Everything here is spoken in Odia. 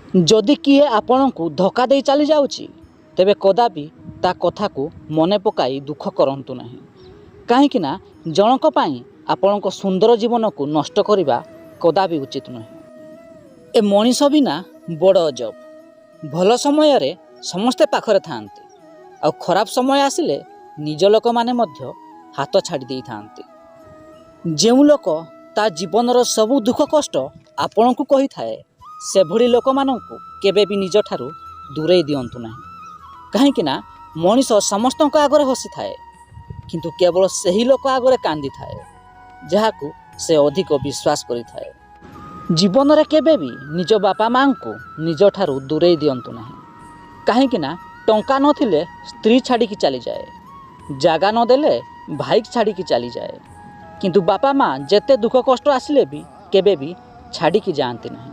ଯଦି କିଏ ଆପଣଙ୍କୁ ଧୋକା ଦେଇ ଚାଲିଯାଉଛି, ତେବେ କଦାପି ତା କଥାକୁ ମନେ ପକାଇ ଦୁଃଖ କରନ୍ତୁ ନାହିଁ, କାହିଁକିନା ଜଣଙ୍କ ପାଇଁ ଆପଣଙ୍କ ସୁନ୍ଦର ଜୀବନକୁ ନଷ୍ଟ କରିବା କଦାପି ଉଚିତ ନୁହେଁ। ଏ ମଣିଷ ବିନା ବଡ଼ ଅଜବ। ଭଲ ସମୟରେ ସମସ୍ତେ ପାଖରେ ଥାଆନ୍ତି, ଆଉ ଖରାପ ସମୟ ଆସିଲେ ନିଜ ଲୋକମାନେ ମଧ୍ୟ ହାତ ଛାଡ଼ି ଦେଇଥାନ୍ତି। ଯେଉଁ ଲୋକ ତା ଜୀବନର ସବୁ ଦୁଃଖ କଷ୍ଟ ଆପଣଙ୍କୁ କହିଥାଏ, ସେଭଳି ଲୋକମାନଙ୍କୁ କେବେ ବି ନିଜଠାରୁ ଦୂରେଇ ଦିଅନ୍ତୁ ନାହିଁ, କାହିଁକିନା ମଣିଷ ସମସ୍ତଙ୍କ ଆଗରେ ହସିଥାଏ, କିନ୍ତୁ କେବଳ ସେହି ଲୋକ ଆଗରେ କାନ୍ଦିଥାଏ ଯାହାକୁ ସେ ଅଧିକ ବିଶ୍ୱାସ କରିଥାଏ। ଜୀବନରେ କେବେ ବି ନିଜ ବାପା ମାଆଙ୍କୁ ନିଜଠାରୁ ଦୂରେଇ ଦିଅନ୍ତୁ ନାହିଁ, କାହିଁକିନା ଟଙ୍କା ନଥିଲେ ସ୍ତ୍ରୀ ଛାଡ଼ିକି ଚାଲିଯାଏ, ଜାଗା ନଦେଲେ ଭାଇ ଛାଡ଼ିକି ଚାଲିଯାଏ, କିନ୍ତୁ ବାପା ମା' ଯେତେ ଦୁଃଖ କଷ୍ଟ ଆସିଲେ ବି କେବେ ବି ଛାଡ଼ିକି ଯାଆନ୍ତି ନାହିଁ।